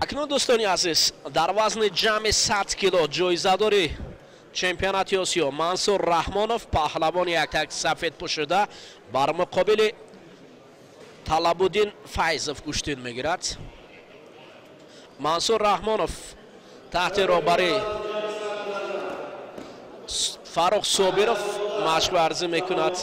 Акнун, дӯстони азиз, дар вазни ҷамъи 100 кило ҷоизадори чемпионати Осиё Мансур Раҳмонов, паҳлавони яктак сафед пӯшида, бар муқобили Талабуддин Файзов гӯштин мегирад. Мансур Раҳмонов таҳти роҳбарии Фаррух Собиров машқварзӣ мекунад.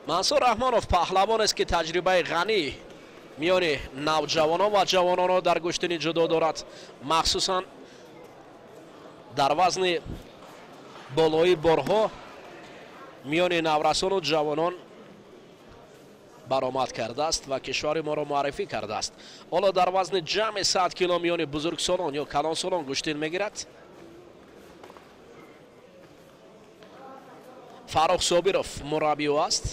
Мансур Раҳмонов паҳлавонест, ки таҷрибаи ғанӣ миёни навҷавонон ва ҷавононро дар гӯштини ҷудо дорад, махсусан дар вазни болои борҳо миёни наврасону ҷавонон баромад кардааст ва кишвари моро муаррифӣ кардааст. Ҳоло дар вазни ҷамъи 100 кило миёни бузургсолон ё калонсолон гӯштин мегирад. Фаррух Собиров мураббӣ ӯ аст.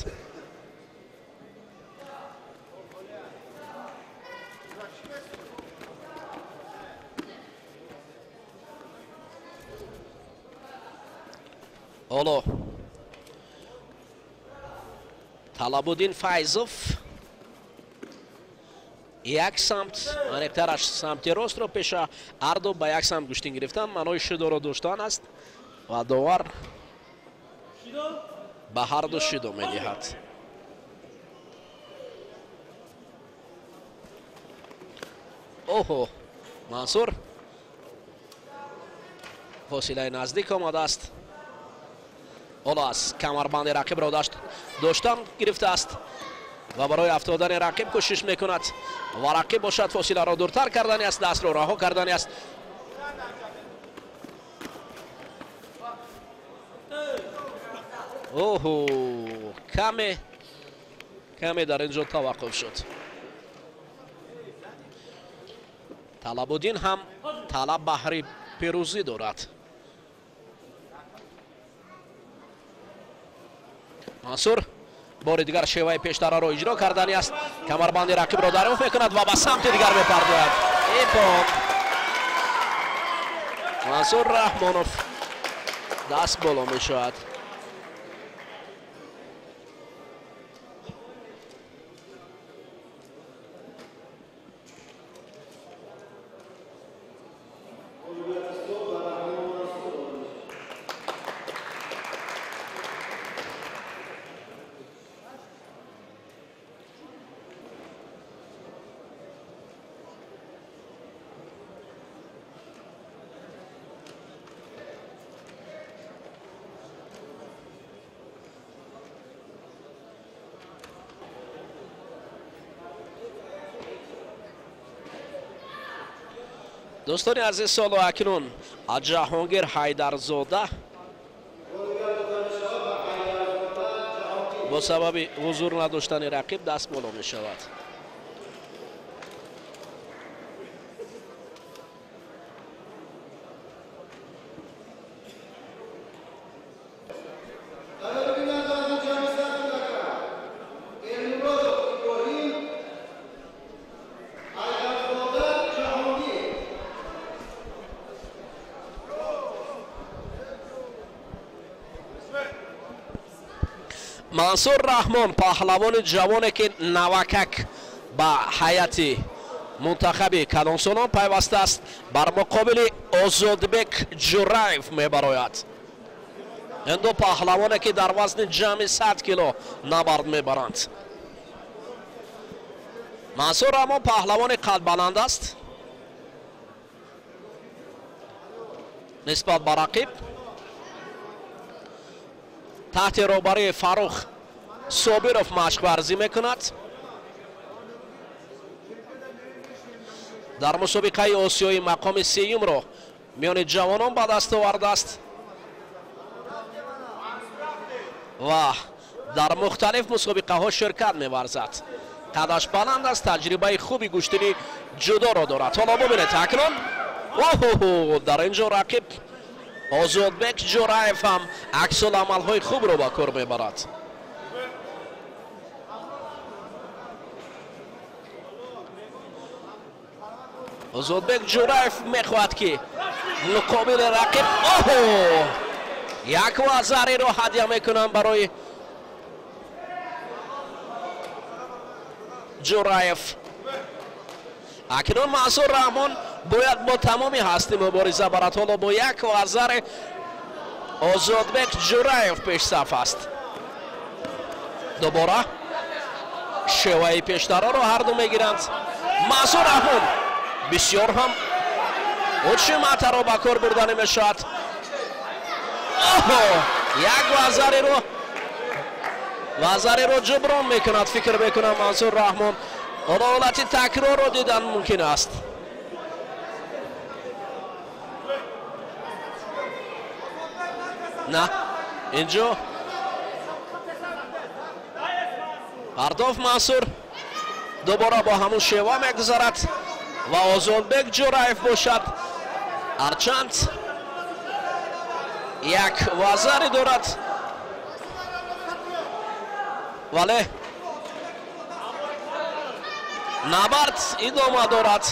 Ҳоло Талабуддин Файзов як самт, аниқтараш самти ростро пеша, ҳарду ба як самт гӯштин гирифтан маънои шидоро доштан аст ва довар ба ҳарду шидо медиҳад. Оҳо, Мансур фосилаи наздик омадааст. Ҳоло аз камарбанди рақибро доштан гирифтааст ва барои афтодани рақиб кӯшиш мекунад ва рақиб бошад фосиларо дуртар кардани аст, дастро раҳо кардани аст. Оҳо, каме каме дар ин ҷо таваққуф шуд. Талабуддин ҳам талаб баҳри пирӯзӣ дорад. Мансур бори дигар шеваи пештараро иҷро кардани аст. Камарбанди рақибро дарёфт мекунад ва ба самти дигар мепардояд. Ипон Мансур Раҳмонов даст боло мешавад. Дӯстони азиз, солу акнун Ҷаҳонгир Ҳайдарзода бо сабаби ҳузур надоштани рақиб даст боло мешавад. Мансур Раҳмон паҳлавони ҷавоне, ки навакак ба ҳайати мунтахаби калонсолон пайвастааст, бар муқобили Озодбек Ҷураев мебарояд. Ин ду паҳлавоне, ки дар вазни ҷамъи 100 кило набард мебаранд. Мансур Раҳмон паҳлавони қадбаланд аст нисбат ба рақиб. Таҳти роҳбарии Фаррух Собиров машқварзӣ мекунад. Дар мусобиқаи осиёӣ мақоми сеюмро миёни ҷавонон ба даст овардааст ва дар мухталиф мусобиқаҳо ширкат меварзад. Қадаш баланд аст, таҷрибаи хуби гӯштини ҷудоро дорад. Ҳоло бубинед акнун, оҳо, дар ин ҷо рақиб Озодбек Ҷураев ҳам аксуламалҳои хубро ба кор мебарад. Озодбек Ҷураев мехоҳад, ки Муқобили рақиб оҳо як вазариро ҳадя мекунанд барои Ҷураев. Акнун Мансур Раҳмон бояд бо тамоми ҳастӣ мубориза барад. Ҳоло бо як вазари Озодбек Ҷураев пешсаф аст. Дубора шеваи пештараро ҳарду мегиранд. Мансур Раҳмон бисёр ҳам учиматаро ба кор бурданӣ мешавад. Оҳо як вазариро ҷуброн мекунад, фикр мекунам Мансур Раҳмон. Ҳоло ҳолати такрорро дидан мумкин аст. На, инҷо пардофт Мансур дубора бо ҳамун шева мегузарад ва Озодбек Ҷураев бошад, ҳарчанд як вазаре дорад, вале набард идома дорад.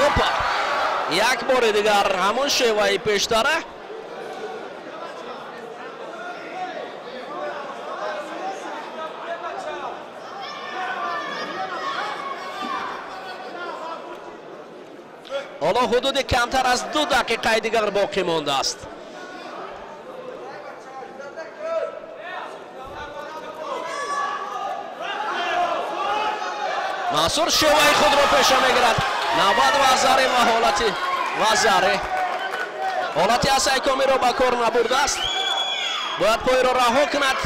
Опа, як бори дигар ҳамон шеваи пештара. Ҳоло ҳудуди камтар аз 2 дақиқаи дигар боқӣ мондааст. Мансур шеваи худро пеша мегирад. Навбат вазаре ва ҳолати вазаре. Ҳолати асайкомиро ба кор набурдааст. Бояд пойро раҳо кунад.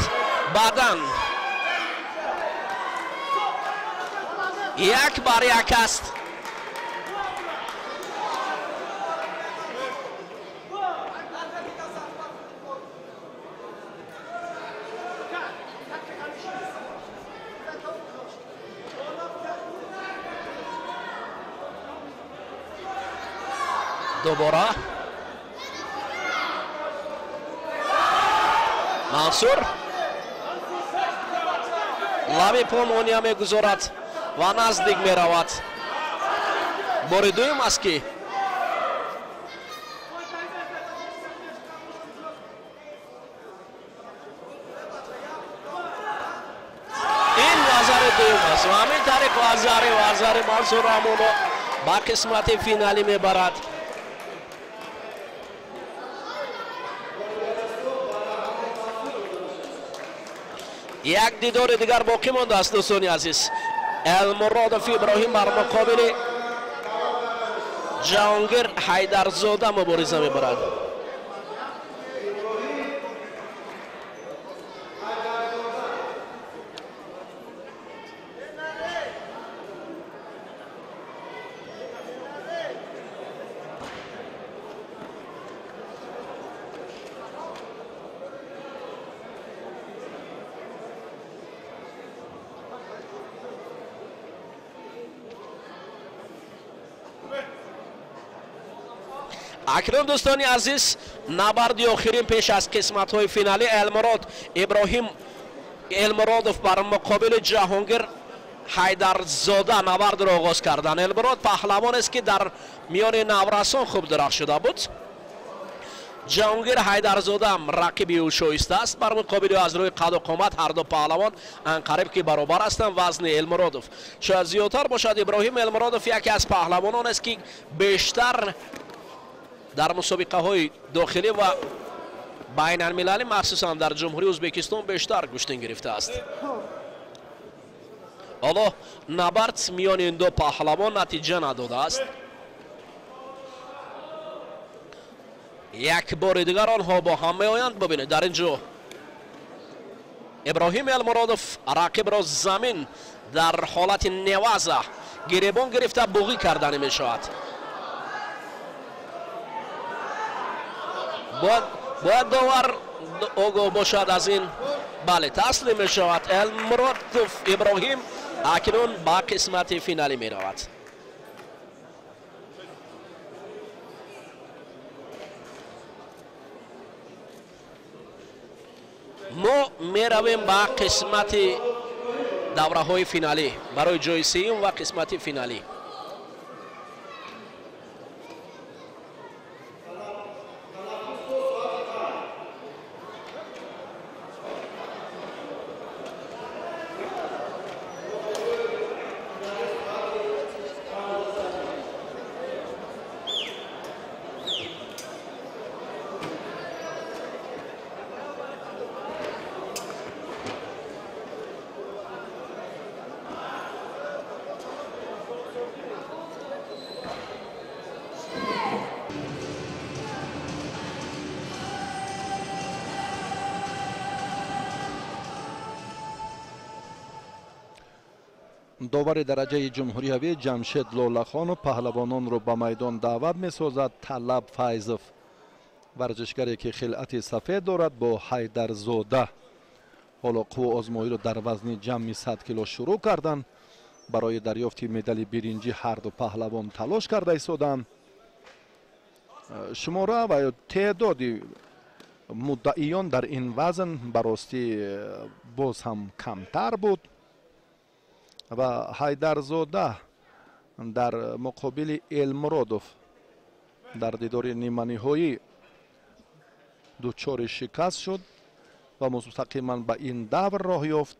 Баъдан 1-1 аст. Дубора Мансур лаби по монеа мегузорад ва наздик меравад. Бори дуюм аст ки ин вазари дуюм аст ва ҳамин тариқ вазари Мансур Раҳмонро ба қисмати финалӣ мебарад. Як дидори дигар боқӣ мондааст, дӯстони азиз. Элмуродов Иброҳим бар муқобили Ҷаҳонгир Ҳайдарзода мубориза мебарад. Акнун дӯстони азиз, набарди охирин пеш аз қисматҳои финалӣ. Элмурод Иброҳим Элмуродов бар муқобили Ҷаҳонгир Ҳайдарзода набардро оғоз карданд. Элмурод паҳлавонест ки дар миёни наврасон хуб дурахшида буд. Ҷаҳонгир Ҳайдарзода рақиби ӯ шоиста аст. Бар муқобили аз рӯи қаду қомат ҳар ду паҳлавон анқариб ки баробар ҳастанд. Вазни Элмуродов шояд зиёдтар бошад. Иброҳим Элмуродов яке аз паҳлавононест ки бештар дар мусобиқаҳои дохилӣ ва байналмилалӣ, махсусан дар Ҷумҳурии Ӯзбекистон бештар гӯштин гирифтааст. Ҳоло набард миёни ин ду паҳлавон натиҷа надодааст. Як бори дигар онҳо бо ҳам меоянд. Бибинед, дар ин ҷо Иброҳим Элмуродов рақибро замин дар ҳолати неваза гиребон гирифта буғӣ карданӣ мешавад. Бояд довар огоҳ бошад аз ин. Бале, таслим мешавад. Элмуродов Иброҳим акнун ба қисмати финалӣ меравад. Мо меравем ба қисмати давраҳои финалӣ барои ҷои сеюм ва қисмати финалӣ. Довари дараҷаи ҷумҳуриявӣ Ҷамшед Лолахонов паҳлавононро ба майдон даъват месозад. Талаб Файзов, варзишгаре ки хилъати сафед дорад, бо Ҳайдарзода ҳоло қувваозмоиро дар вазни ҷамъи 100 кило шурӯъ карданд. Барои дарёфти медали биринҷӣ ҳарду паҳлавон талош карда истоданд. Шумора ва ё теъдоди муддаиён дар ин вазн ба ростӣ боз ҳам камтар буд ва Ҳайдарзода дар муқобили Элмуродов дар дидори ниманиҳоӣ дучори шикаст шуд ва мустақиман ба ин давр роҳ ёфт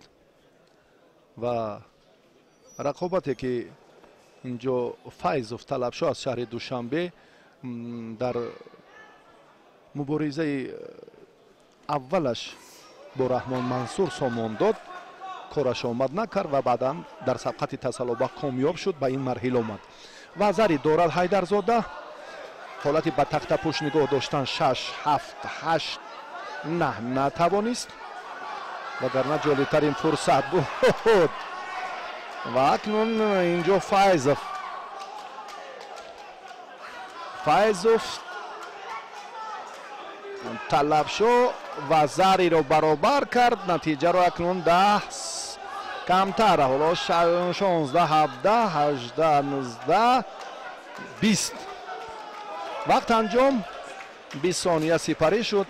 ва рақобате ки инҷо Файзов Талабшо аз шаҳри Душанбе дар муборизаи аввалаш бо Раҳмон Мансур сомон дод, кораш омад накард ва баъдан дар сабқати тасаллобах комёб шуд, ба ин марҳила омад. Вазари дорад Ҳайдарзода. Ҳолати ба тахтапӯш нигоҳ доштан 6, 7, 8, 9 натавонист, вагарна ҷолибтарин фурсат буд. Ва акнун инҷо Файзов Талабшо вазариро баробар кард. Натиҷаро акнун 10 камтар, ҳоло 16, 17, 18, 19, 20. Вақт анҷом 20 сония сипарӣ шуд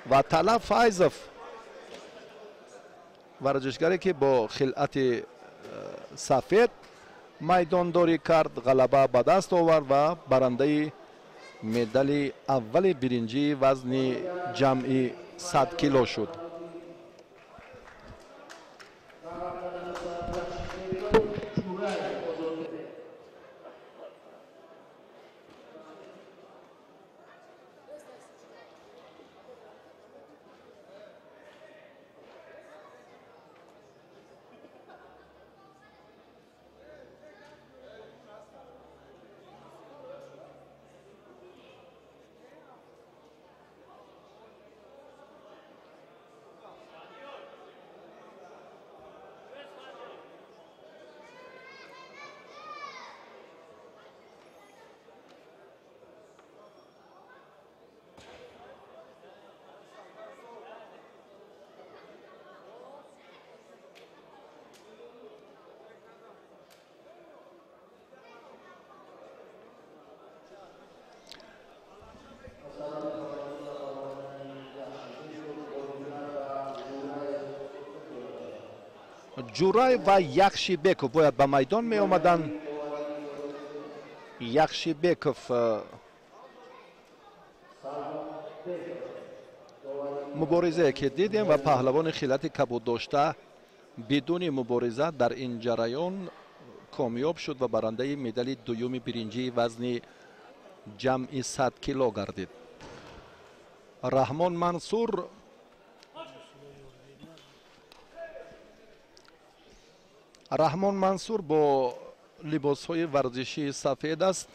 ва Талаб Файзов, варзишгаре ки бо хилъати сафед майдондорӣ кард, ғалаба ба даст овард ва барандаи медали аввали биринҷии вазни ҷамъи 100 кило шуд. Ҷурай ва Яхшибеков бояд ба майдон меомаданд. Яхшибеков муборизае ки дидем ва паҳлавони хилати кабуд дошта бидуни мубориза дар ин ҷараён комёб шуд ва барандаи медали дуюми биринҷии вазни ҷамъи 100 кило гардид. Раҳмон Мансур бо либосҳои варзишии сафед аст.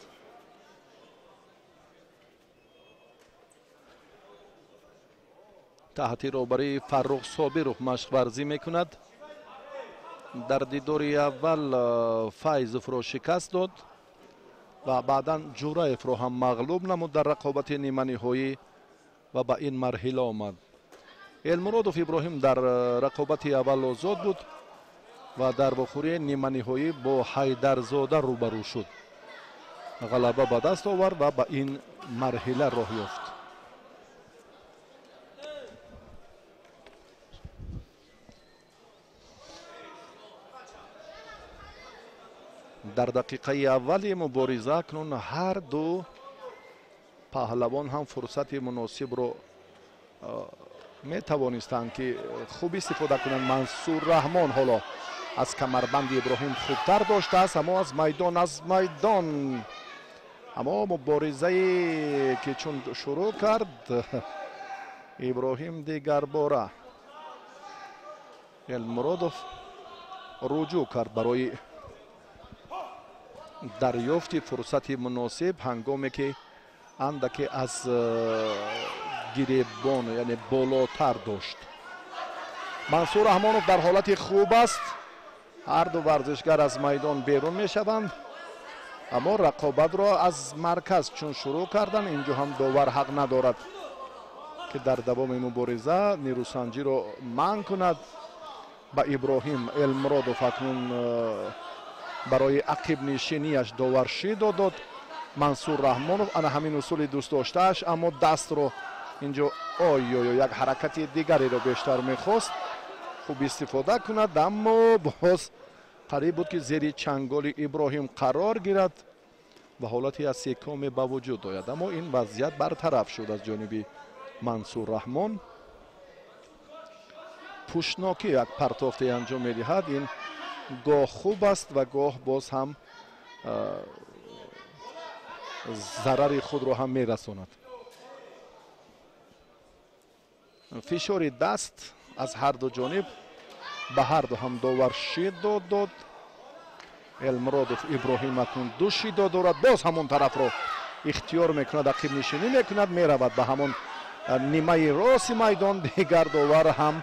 Таҳти роҳбарии Фаррух Собиров машқварзӣ мекунад. Дар дидори аввал Файзовро шикаст дод ва баъдан Ҷураевро ҳам мағлуб намуд дар рақобати ниманиҳоӣ ва ба ин марҳила омад. Элмуродов Иброҳим дар рақобати аввал озод буд ва дар вохӯрии ниманиҳоӣ бо Ҳайдарзода рӯбарӯ шуд. Ғалаба ба даст овард ва ба ин марҳила роҳ ёфт. Дар дақиқаи аввали мубориза акнун ҳар ду паҳлавон ҳам фурсати муносибро метавонистанд ки хуб истифода кунанд. Мансур Раҳмон ҳоло аз камарбанди Иброҳим хубтар доштааст, аммо аз майдон аммо муборизае ки чун шурӯъ кард Иброҳим дигарбора Элмуродов руҷӯъ кард барои дарёфти фурсати муносиб, ҳангоме ки андаке аз гиребон, яъне болотар дошт. Мансур Раҳмонов дар ҳолати хуб аст. Ҳар ду варзишгар аз майдон берун мешаванд, аммо рақобатро аз марказ чун шурӯъ карданд, инҷо ҳам довар ҳақ надорад, ки дар давоми мубориза нерӯсанҷиро манъ кунад. Ба Иброҳим Элмуродов акнун барои ақибнишинияш довар шидо дод. Мансур Раҳмонов ана ҳамин усули дӯстдоштааш, аммо дастро инҷо ой-ой, як ҳаракати дигареро бештар мехост хуб истифода кунад, аммо боз қариб буд, ки зери чанголи Иброҳим қарор гирад ва ҳолати аз секоме ба вуҷуд ояд, аммо ин вазъият бартараф шуд аз ҷониби Мансур Раҳмон. Пӯшнокӣ як партофте анҷом медиҳад. Ин гоҳ хуб аст ва гоҳ боз ҳам зарари худро ҳам мерасонад. Фишори даст аз ҳар ду ҷониб, ба ҳар ду ҳам довар шидо дод. Элмуродов Иброҳим акнун ду шидо дорад, боз ҳамон тарафро ихтиёр мекунад, ақибнишинӣ мекунад, меравад ба ҳамон нимаи рости майдон. Дигар довар ҳам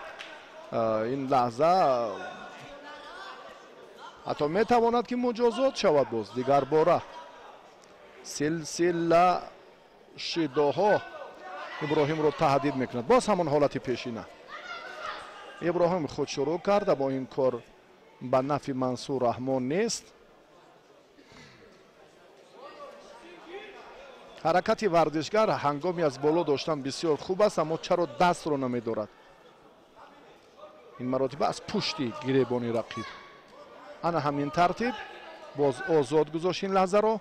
ин лаҳза ҳатто метавонад, ки муҷозот шавад. Боз дигар бора силсила шидоҳо Иброҳимро таҳдид мекунад. Боз ҳамон ҳолати пешина. Иброҳим худ шурӯъ кард, аммо ин кор ба нафъи Мансур Раҳмон нест. Ҳаракати варзишгар ҳангоми аз боло доштан бисёр хуб аст, аммо чаро дастро намедорад? Ин маротиба аз пушти гиребони рақиб. Ана ҳамин тартиб боз озод гузошт ин лаҳзаро.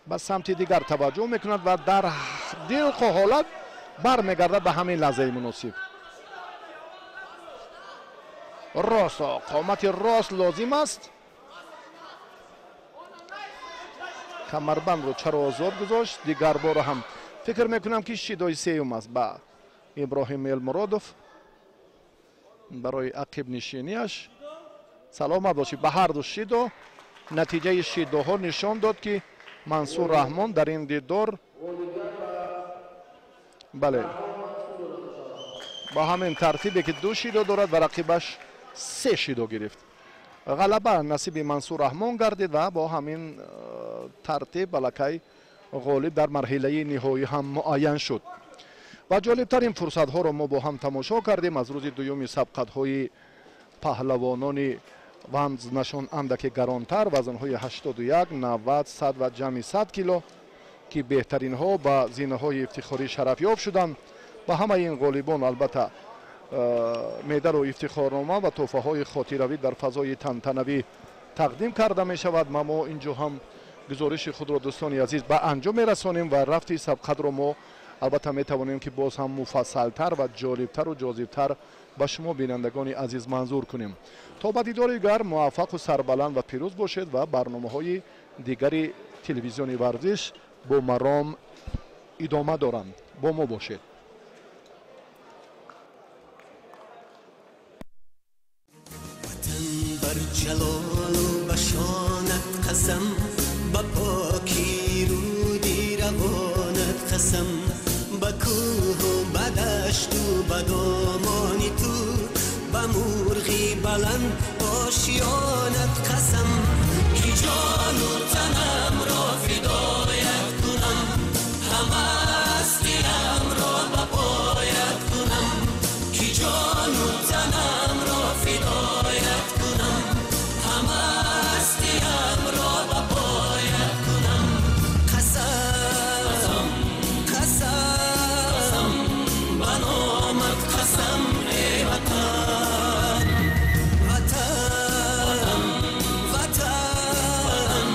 Ба самти дигар таваҷҷӯҳ мекунад ва дар дилхоҳ ҳолат бармегардад ба ҳамин лаҳзаи муносиб. Рост, қомати рост лозим аст. Камарбандро чаро озод гузошт? Дигар бора ҳам фикр мекунам, ки шидои сеюм аст ба Иброҳим Элмуродов барои ақибнишинияш. Саломат бошед ба ҳар ду шидо. Натиҷаи шидоҳо нишон дод, ки Мансур Раҳмон дар ин дидор, бале, ба ҳамин тартибе ки ду шидо дорад ва рақибаш се шидо гирифт, ғалаба насиби Мансур Раҳмон гардид ва бо ҳамин тартиб аллакай ғолиб дар марҳилаи ниҳоӣ ҳам муайян шуд. Ва ҷолибтарин фурсатҳоро мо бо ҳам тамошо кардем аз рӯзи дуюми сабқатҳои паҳлавонони вазнашон андаке гаронтар, вазнҳои 81, 90, 100 ва ҷамъи 100 кило, ки беҳтаринҳо ба зинаҳои ифтихорӣ шарафёб шуданд. Ба ҳамаи ин ғолибон албатта медалу ифтихорнома ва тӯҳфаҳои хотиравӣ дар фазои тантанавӣ тақдим карда мешавад. Ма мо инҷо ҳам гузориши худро, дӯстони азиз, ба анҷом мерасонем ва рафти сабқатро мо албатта метавонем, ки боз ҳам муфассалтар ва ҷолибтару ҷозибтар ба шумо, бинандагони азиз, манзур кунем. То ба дидори дигар муваффақу сарбаланд ва пирӯз бошед ва барномаҳои дигари телевизиони варзиш бо маром идома доранд. Бо мо бошед. Бар ҷалолу ба шонат қасам, ба покӣ руди равонат қасам, ба кӯҳу ба дашту ба домони ту, ба мурғи баланд ошёнат қасам, ки ҷону танамро фидоят кунам, ҳама ҳастиямро ба поят кунам, ки ҷону танамро фидоят кунам, ҳама ҳастиямро ба поят кунам. Қасам, қасам, ба номат қасам, эй Ватан, Ватан, Ватан,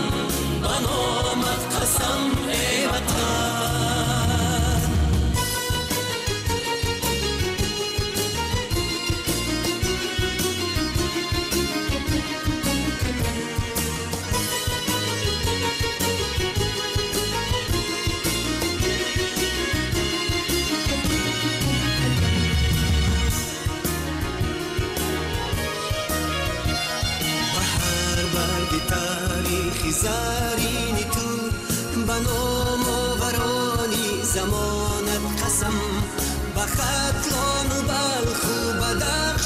ба номат қасам, эй Ватан. Таърихи зарини ту, ба номоварони замонат қасам, ба Хатлону Балху Бадахшон.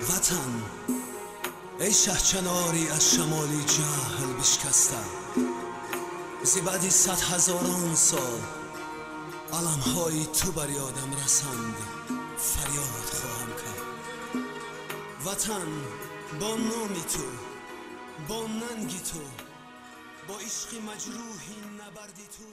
Ватан, эй шаҳчанорӣ аз шамоли ҷаҳл бишкаста, зи баъди садҳазорон сол аламҳои ту бар ёдам расанд, фарёд хоҳам кард. Ватан, бо номи ту, бо нанги ту, бо ишқи маҷрӯҳи набарди ту.